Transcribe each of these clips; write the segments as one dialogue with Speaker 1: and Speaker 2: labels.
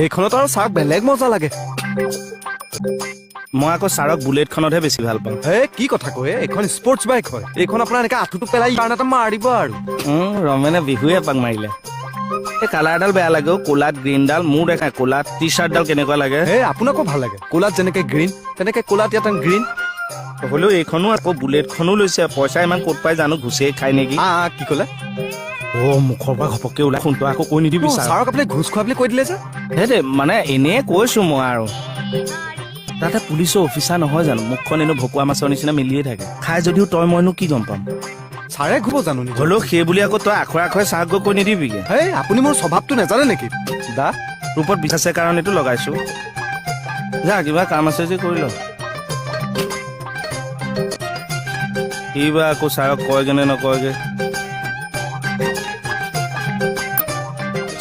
Speaker 1: এইখনত আৰু ছাৰক বেলেগ মজা লাগে।
Speaker 2: মই আকৌ ছাৰক বুলেটখনতহে বেছি ভাল পাওঁ।
Speaker 1: হে, কি কথা কয়? এইখন স্পৰ্টছ বাইক হয়। এইখন আপোনাৰ এনেকে আঁঠুটো পেলাই টাৰ্ণ এটা মাৰিব আৰু।
Speaker 2: ৰমেনে বিহুৱে এপাক মাৰিলে। এই কালাৰডাল বেয়া লাগে অ', ক'লাত গ্ৰীণডাল মোৰ দেখা ক'লাত টি চাৰ্টডাল কেনেকুৱা লাগে।
Speaker 1: হে, আপোনাকো ভাল লাগে। ক'লাত যেনেকে গ্ৰীণ, তেনেকে ক'লাত ইয়াত গ্ৰীণ।
Speaker 2: হ'লেও এইখনো আকৌ বুলেটখনো লৈছে। পইচা ইমান ক'ত পাই জানো, ঘুচেই খাই নেকি?
Speaker 1: আ আ, কি ক'লে?
Speaker 2: অ, মুখৰ পৰা ঘপককে ওলাই ফোনটো আকৌ কৈ নিদিবি ছাৰক।
Speaker 1: ছাৰক আপুনি ঘোচ খোৱা বুলি কৈ দিলে যে।
Speaker 2: সেইটোৱে মানে এনেই কৈছো মই আৰু। তাতে পুলিচৰ অফিচাৰ নহয় জানো, মুখখন এনেও ভকুৱা মাছৰ নিচিনা মিলিয়ে থাকে। খাই যদিও তই মইনো কি গম পাম?
Speaker 1: ছাৰে ঘূব জানো নিজে?
Speaker 2: হ'লেও সেই বুলি আকৌ তই আখৰে আখৰে ছাৰক গৈ কৈ নিদিবিগে।
Speaker 1: হে, আপুনি মোৰ স্বভাৱটো নাজানে নেকি দা?
Speaker 2: তোৰ ওপৰত বিশ্বাস আছে কাৰণেতো লগাইছো। যা, কিবা কাম আছে যে কৰি ল। সি বা আকৌ ছাৰক কয়গে নে নকয়গে।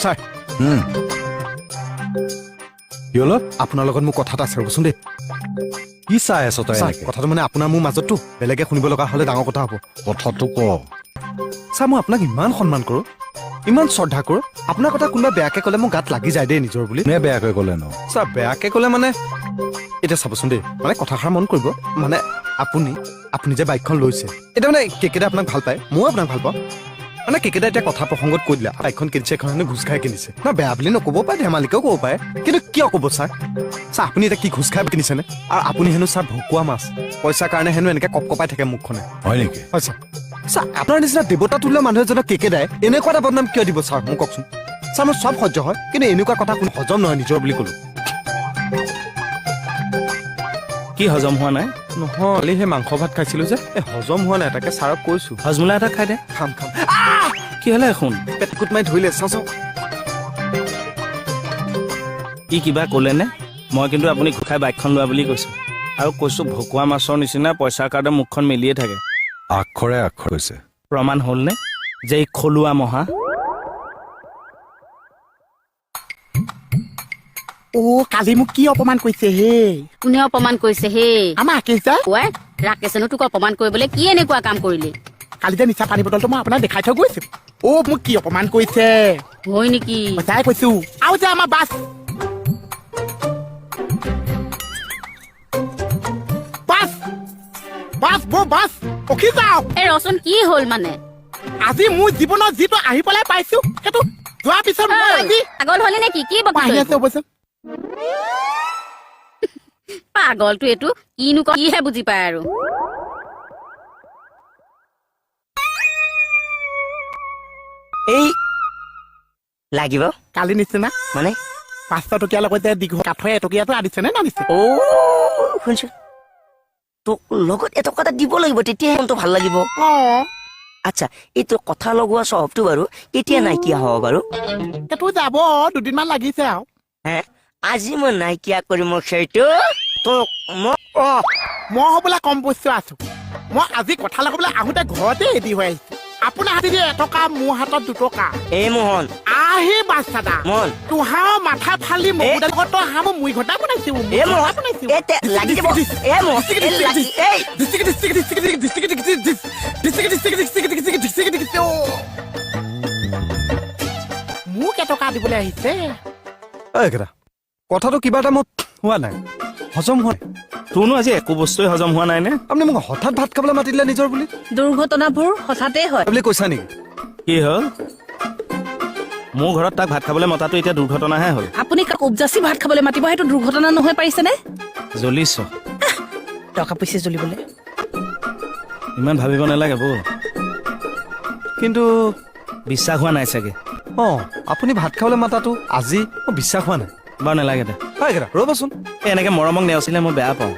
Speaker 1: ছাৰ।
Speaker 3: কি হ'ল?
Speaker 1: আপোনাৰ লগত মোৰ কথা এটা আছে, ৰ'বচোন দেই।
Speaker 3: কি চাই আছ তই
Speaker 1: ছাৰ,
Speaker 3: এনেকে?
Speaker 1: কথাটো মানে আপোনাৰ মোৰ মাজততো, বেলেগে শুনিব লগা হ'লে ডাঙৰ কথা হ'ব।
Speaker 3: কথাটো ক।
Speaker 1: ছাৰ, মই আপোনাক ইমান সন্মান কৰোঁ, ইমান শ্ৰদ্ধা কৰোঁ, আপোনাৰ কথা কোনোবা বেয়াকে ক'লে মোৰ গাত লাগি যায় দেই নিজৰ বুলি।
Speaker 3: কোনে বেয়াকৈ ক'লে ন?
Speaker 1: ছাৰ, বেয়াকে ক'লে মানে এতিয়া চাবচোন দেই, মানে কথাষাৰ মন কৰিব, মানে আপুনি আপুনি যে বাইকখন লৈছে, এতিয়া মানে কেকেদা আপোনাক ভাল পায়, ময়ো আপোনাক ভাল পাওঁ। মানে কেকেদা এতিয়া কথা প্ৰসংগত কৈ দিলে বাইকখন কিনিছে, এখন হেনো ঘোচ খাই কিনিছে। না, বেয়া বুলি নক'ব পাৰে, ধেমালিকেও ক'ব পাৰে, কিন্তু কিয় ক'ব ছাৰ? ছাৰ, আপুনি এতিয়া কি ঘোচ খাই কিনিছেনে? আৰু আপুনি হেনো ছাৰ ভকুৱা মাছ, পইচাৰ কাৰণে হেনো এনেকে কপ কপাই থাকে মুখখনে।
Speaker 3: হয় নেকি?
Speaker 1: হয় ছাৰ। ছাৰ, আপোনাৰ নিচিনা দেৱতা তুল্য মানুহ এজনক কেকেদাই এনেকুৱা এটা বদনাম কিয় দিব ছাৰ, মোক কওকচোন? ছাৰ, মোৰ চব সহ্য হয়, কিন্তু এনেকুৱা কথা কোনো হজম নহয় নিজৰ বুলি ক'লো।
Speaker 2: কি হজম হোৱা নাই?
Speaker 1: নহয়, কালি সেই মাংস ভাত খাইছিলো যে, এই হজম হোৱা নাই, তাকে ছাৰক কৈছো।
Speaker 2: হজমোলা এটা খাই দে।
Speaker 1: খাম খাম।
Speaker 2: কি হ'লে শুন?
Speaker 1: পেটকুট মাৰি ধৰিলে, চাওঁ চাওঁ।
Speaker 2: ই কিবা ক'লেনে? মই কিন্তু আপুনি খাই বাইকখন লোৱা বুলি কৈছো, আৰু কৈছো ভকুৱা মাছৰ নিচিনা পইচাৰ কাৰণে মুখখন মেলিয়ে থাকে।
Speaker 3: আখৰে আখৰ কৈছে।
Speaker 2: প্ৰমাণ হ'লনে যে এই খলুৱা মহা।
Speaker 4: অ, কালি মোক কি অপমান কৰিছে হে!
Speaker 5: কোনে অপমান কৰিছে হে?
Speaker 4: আমাৰ আকেশ দা।
Speaker 5: ঐ, ৰাকেশেনো তোক অপমান কৰিবলৈ কি এনেকুৱা কাম কৰিলে?
Speaker 4: কালি যে নিচা পানী বটলটো মই আপোনাক দেখাই থৈ গৈছো, অ মোক কি অপমান কৰিছে!
Speaker 5: হয় নেকি?
Speaker 4: সঁচাই কৈছো। আৰু যে আমাৰ বাছ বাছ বাছ বৌ, বাছ ৰখি যাওক।
Speaker 5: এই ৰচোন, কি হ'ল মানে?
Speaker 4: আজি মোৰ জীৱনত যিটো আহি পেলাই পাইছো, সেইটো যোৱাৰ পিছত মই আজি
Speaker 5: পাগল হলি নেকি? কি
Speaker 4: মই
Speaker 5: বকিছ?
Speaker 4: আহি আছে অৱশ্যে।
Speaker 5: পাগলটো এইটো কিনো কয়, কিহে বুজি পায় আৰু।
Speaker 6: এই লাগিব।
Speaker 4: কালি নিচিনা
Speaker 6: মানে
Speaker 4: 500 টকীয়া লগত যে দীঘল কাঠৰ এটকীয়াটো আনিছে নে নানিছে?
Speaker 6: অ, শুনচোন, তোক লগত এটকা এটা দিব লাগিব, তেতিয়াহে মনটো ভাল লাগিব।
Speaker 4: অ।
Speaker 6: আচ্ছা, এই তোৰ কথা লগোৱা স্বভাৱটো বাৰু কেতিয়া নাইকিয়া হ'ব বাৰু?
Speaker 4: সেইটো যাব, দুদিনমান লাগিছে আৰু।
Speaker 6: হে, আজি মই নাইকিয়া কৰিম মই সেইটো তোক মই।
Speaker 4: অ, মই হ'বলা কম বস্তু আছো। মই আজি কথা লগাবলৈ আহোঁতে ঘৰতে ৰেডি হৈ আহিছো। আপোনাৰ হাতত এটকা, মোৰ হাতত দুটকা।
Speaker 6: এই মোহন।
Speaker 4: আহি বাচ্চাদা।
Speaker 6: মোহন।
Speaker 4: তোহাৰ মাথা ফালি মগুদাল তই হাঁহ মই মুড়ি ঘটা বনাইছো,
Speaker 6: এ মোহন,
Speaker 4: বনাইছো।
Speaker 6: এ তে লাগি যাব। এ মোহন, এ লাগি, এই।
Speaker 4: মোক এটকা দিবলৈ আহিছে।
Speaker 1: ঐ কেইটা, কথাটো কিবা এটা মোৰ হোৱা নাই, হজম হোৱা নাই।
Speaker 2: তোৰনো আজি একো বস্তুৱে হজম হোৱা নাই নে?
Speaker 1: আপুনি মোক হঠাৎ ভাত খাবলৈ মাতি দিলে নিজৰ বুলি।
Speaker 7: দুৰ্ঘটনাবোৰ হঠাতে হয়
Speaker 1: বুলি কৈছা নেকি?
Speaker 2: কি হ'ল? মোৰ ঘৰত তাক ভাত খাবলৈ মতাটো এতিয়া দুৰ্ঘটনাহে হ'ল।
Speaker 7: আপুনি কাক উপযাচি ভাত খাবলৈ মাতিব, সেইটো দুৰ্ঘটনা নহয় পাৰিছেনে?
Speaker 2: জ্বলিছ।
Speaker 7: টকা পইচা জ্বলিবলৈ।
Speaker 2: ইমান ভাবিব নালাগে বৌ।
Speaker 1: কিন্তু
Speaker 2: বিশ্বাস হোৱা নাই চাগে।
Speaker 1: অ, আপুনি ভাত খাবলৈ মাতাটো আজি মোৰ বিশ্বাস হোৱা নাই।
Speaker 2: বাৰু নালাগে দে।
Speaker 1: হয় কেইটা, ৰ'বচোন।
Speaker 2: এই এনেকে মৰমক নেওচিলে মই বেয়া পাওঁ।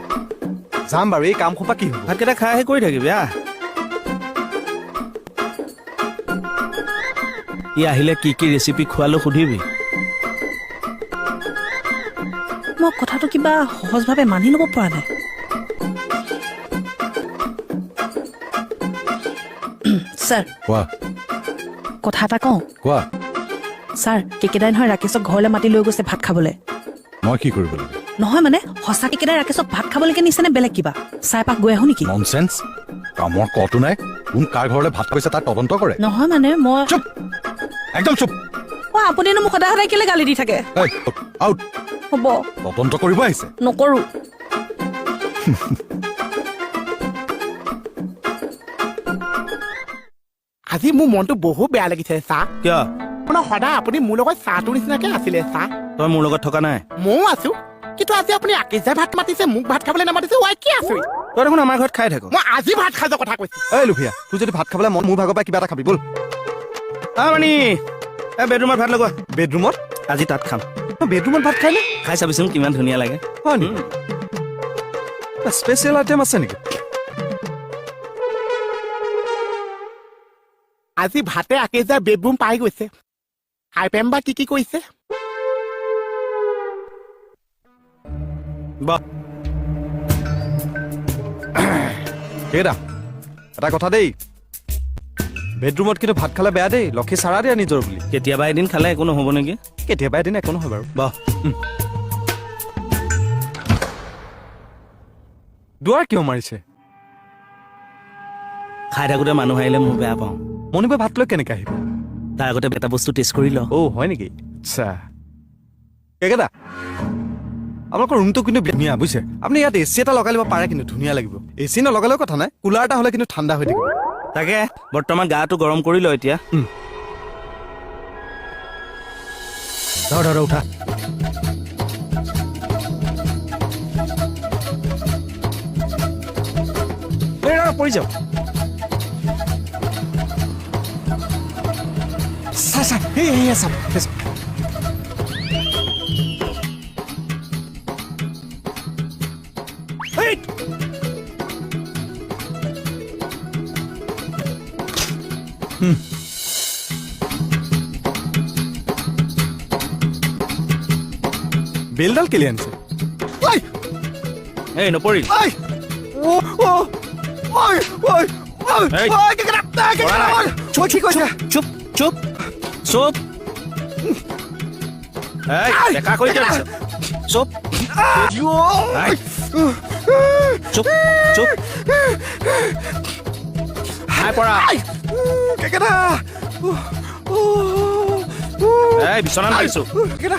Speaker 1: যাম বাৰু, এই কাম সোপা কি হ'ব?
Speaker 2: ভাতকেইটা খাই আহি কৰি থাকিবি। আহ, ই আহিলে কি কি ৰেচিপি খোৱালো সুধিবি।
Speaker 7: মই কথাটো কিবা সহজভাৱে মানি ল'ব পৰা নাই ছাৰ।
Speaker 3: কোৱা।
Speaker 7: কথা এটা কওঁ?
Speaker 3: কোৱা।
Speaker 7: ছাৰ, কেকেদাই নহয় ৰাকেশক ঘৰলৈ মাতি লৈ গৈছে ভাত খাবলৈ।
Speaker 3: মই কি কৰিব লাগে?
Speaker 7: নহয় মানে সঁচা কেকেদাই ৰাকেশক ভাত খাবলৈকে নিছে নে বেলেগ কিবা? চাই পাক গৈ আহো নেকি?
Speaker 3: ননচেন্স, কামৰ কটো নাই। কোন কাৰ ঘৰলৈ ভাত খাইছে তাৰ তদন্ত কৰে?
Speaker 7: নহয় মানে মই
Speaker 3: চুপ, একদম চুপ।
Speaker 7: অ, আপুনিনো মোক সদায় সদায় কেলে গালি দি থাকে?
Speaker 3: এই, আউট।
Speaker 7: হ'ব।
Speaker 3: তদন্ত কৰিব আহিছে।
Speaker 7: নকৰো।
Speaker 4: আজি মোৰ মনটো বহুত বেয়া লাগিছে চা।
Speaker 2: কিয়?
Speaker 4: আপোনাৰ সদায় আপুনি মোৰ লগত চাহটোৰ নিচিনাকে আছিলে চা।
Speaker 2: তই মোৰ লগত থকা নাই?
Speaker 4: ময়ো আছো, কিন্তু আজি আপুনি আকিজাই ভাত মাতিছে, মোক ভাত খাবলৈ নামাতিছে। ৱাই, কি আছো?
Speaker 2: তই দেখোন আমাৰ ঘৰত খাই থাক।
Speaker 4: মই আজি ভাত খাই যোৱা কথা কৈছো।
Speaker 1: এই লুফিয়া, তোৰ যদি ভাত খাবলৈ মন, মোৰ ভাগৰ পৰা কিবা এটা খাবি ব'ল।
Speaker 2: মানি, এই বেডৰুমত ভাত লগোৱা।
Speaker 1: বেডৰুমত?
Speaker 2: আজি তাত খাম।
Speaker 1: বেডৰুমত ভাত খাই নে?
Speaker 2: খাই চাবিচোন কিমান ধুনীয়া লাগে।
Speaker 1: হয় নেকি? স্পেচিয়েল আইটেম আছে নেকি?
Speaker 4: আজি ভাতে আকিজা বেডৰুম পাই গৈছে। আইটেম বা কি কি কৰিছে।
Speaker 2: বাহ।
Speaker 1: কেইটা এটা কথা দেই, বেডৰুমত কিন্তু ভাত খালে বেয়া দেই, লক্ষী চাৰা দিয়া নিজৰ বুলি।
Speaker 2: কেতিয়াবা এদিন খালে একো নহ'ব নেকি?
Speaker 1: কেতিয়াবা এদিন একো নহয় বাৰু।
Speaker 2: বাহ।
Speaker 1: দুৱাৰ কিয় মাৰিছে?
Speaker 2: খাই থাকোঁতে মানুহ আহিলে মই বেয়া পাওঁ।
Speaker 1: মণিবাই ভাত লৈ কেনেকে আহিব?
Speaker 2: তাৰ আগতে এটা বস্তু টেষ্ট কৰি ল।
Speaker 1: অ' হয় নেকি? আচ্ছা কেকেদা, আপোনালোকৰ ৰুমটো কিন্তু ধুনীয়া বুজিছে। আপুনি ইয়াত এ চি এটা লগাই ল'ব পাৰে, কিন্তু ধুনীয়া লাগিব। এ চি নলগালেও কথা নাই, কুলাৰ এটা হ'লে কিন্তু ঠাণ্ডা হৈ থাকিব।
Speaker 2: তাকে বৰ্তমান গাটো গৰম কৰি ল এতিয়া। ধৰ ধৰ, উঠা। পৰি যাওক।
Speaker 1: চাই চাই, এই চাব। বেলডাল কেলে আনিছে?
Speaker 2: এই নপৰিল। চুপ চুপ চুপ। বেকা কৰি চুপ চুপ চুপ। নাই পৰা। এই বিচনাত মাৰিছো। বিচনা।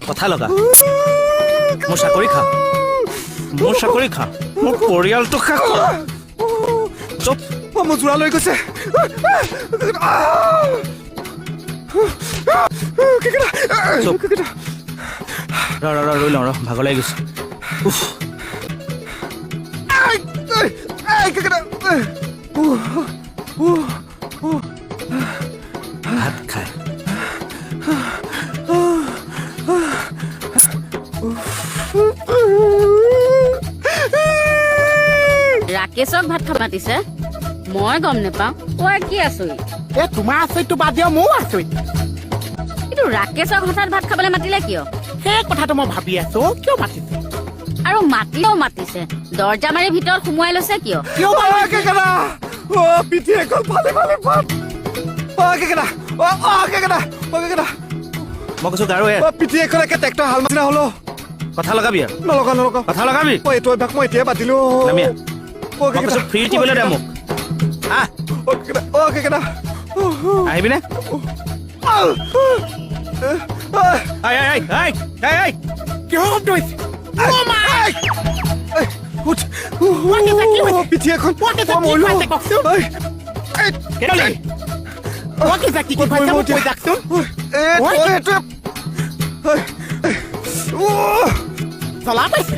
Speaker 2: কথা লগা। মোৰ চাকৰি খা, মোৰ চাকৰি খা, মোৰ পৰিয়ালটো খা। চুপ।
Speaker 1: মোৰ যোৰা লৈ গৈছে।
Speaker 2: ৰ ৰ ৰৈ লওঁ, ৰ, ভাগৰ লাগি গৈছে। উফ। ভাত খাই।
Speaker 5: ৰাকেশক ভাত খাব মাতিছে, মই গম নেপাওঁ। ঐ কি আচৰিত!
Speaker 4: এ তোমাৰ আচৰিতটো বাদ দিয়া, ময়ো আচৰিত।
Speaker 5: কিন্তু ৰাকেশক হঠাৎ ভাত খাবলৈ মাতিলে কিয়?
Speaker 4: সেই কথাটো মই ভাবি আছো, কিয় মাতিছে?
Speaker 5: আৰু মাতিলেও মাতিছে, দৰ্জা মাৰি ভিতৰত সোমোৱাই লৈছে কিয়?
Speaker 4: কিয়?
Speaker 2: মই কৈছো গাৰু
Speaker 1: পিঠি এখন একে ট্ৰেক্টৰ হাল মাৰি হলো।
Speaker 2: কথা লগাবি আৰু?
Speaker 1: নলগা নলগা।
Speaker 2: কথা লগাবি?
Speaker 1: মই এইটো অভ্যাস মই এতিয়াই পাতিলো।
Speaker 2: ফ্ৰী দিবলৈ দে মোক। আহিবি নে?
Speaker 1: পিঠি এখন।
Speaker 4: জ্বলা পাইছে।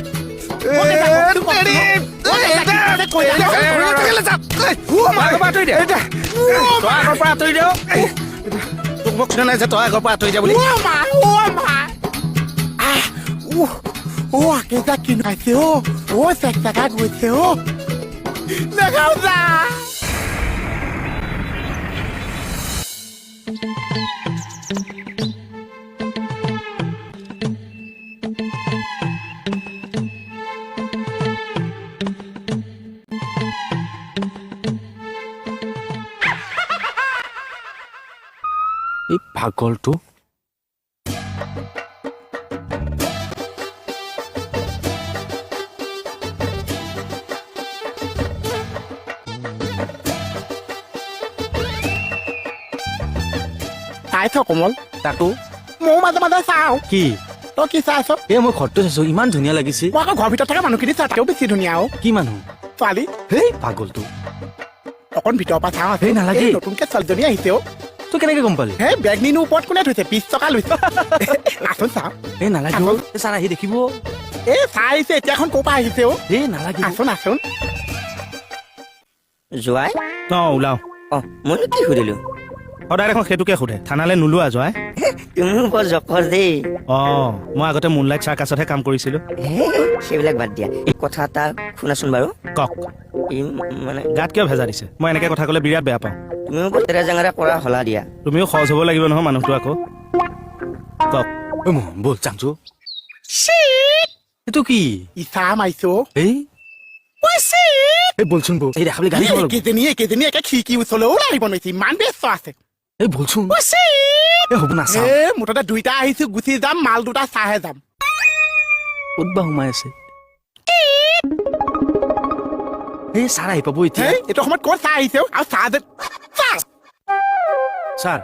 Speaker 2: এই পাগলটো।
Speaker 4: চাইছ কমল?
Speaker 8: তাকো।
Speaker 4: ময়ো মাজে মাজে চাওঁ।
Speaker 8: কি?
Speaker 4: তই কি চাইছ?
Speaker 8: এই মই ঘৰটো চাইছো, ইমান ধুনীয়া লাগিছে।
Speaker 4: মই আকৌ ঘৰৰ ভিতৰত থকা মানুহখিনি চাওঁ, তাতেও বেছি ধুনীয়া অ'।
Speaker 8: কি মানুহ?
Speaker 4: ছোৱালী।
Speaker 8: হেই পাগলটো।
Speaker 4: অকণ ভিতৰৰ পৰা চাওঁ।
Speaker 8: এই নালাগে।
Speaker 4: এই নতুনকে ছোৱালীজনী আহিছে অ'।
Speaker 8: তই কেনেকে গম পালি?
Speaker 4: হে, বেগ নিনো ওপৰত কোনে থৈছে? 20 টকা লৈছে। আচোন চাওঁ।
Speaker 8: এই নালাগে অ'। এই ছাৰ আহি দেখিব।
Speaker 4: এই চাই আহিছে, এতিয়াখন ক'ৰ পৰা আহিছে অ'?
Speaker 8: এই নালাগে অ'।
Speaker 4: আচোন আচোন।
Speaker 6: জোৱাই।
Speaker 2: অ, ওলাও।
Speaker 6: অ, মইনো কি সুধিলো?
Speaker 2: সদায় দেখোন সেইটোকে সোধে। থানালৈ নোলোৱা জোৱাই?
Speaker 6: তুমিও বৰ জকৰ দেই।
Speaker 2: অ, মই আগতে মুনলাইট চাৰ্কাছতহে কাম কৰিছিলো।
Speaker 6: হে, সেইবিলাক বাদ দিয়া, এই কথা এটা শুনাচোন বাৰু।
Speaker 2: কওক।
Speaker 6: এই মানে
Speaker 2: গাত কিয় ভেজা দিছে? মই এনেকে কথা ক'লে বিৰাট বেয়া পাওঁ।
Speaker 6: তুমিও বৰ তেৰা জেঙাৰা কৰা হলা দিয়া।
Speaker 2: তুমিও সহজ হ'ব লাগিব নহয় মানুহটো আকৌ। কওক।
Speaker 8: ঐ মোহন, ব'ল চাংচু। এইটো কি?
Speaker 4: ইচা মাৰিছো অ'।
Speaker 8: এই
Speaker 1: এই বলচোন বৌ।
Speaker 8: এই দেখাবলৈ গালি খাব লাগিব।
Speaker 4: এইকেইজনী এইকেইজনী একে খিৰিকী ওচৰলৈও ওলাই আহিব নোৱাৰিছে, ইমান ব্যস্ত আছে।
Speaker 8: এই বলচোন, এই হ'ব, নাচাওঁ।
Speaker 4: এ মুঠতে দুইটা আহিছো, গুচি যাম, মাল দুটা চাহে যাম।
Speaker 8: ক'ত বা সোমাই আছে? এই ছাৰ আহি পাব এতিয়া।
Speaker 4: হেই, এইটো সময়ত ক'ত চাহ আহিছে অ'? আৰু চাহ যে চাহ।
Speaker 8: ছাৰ।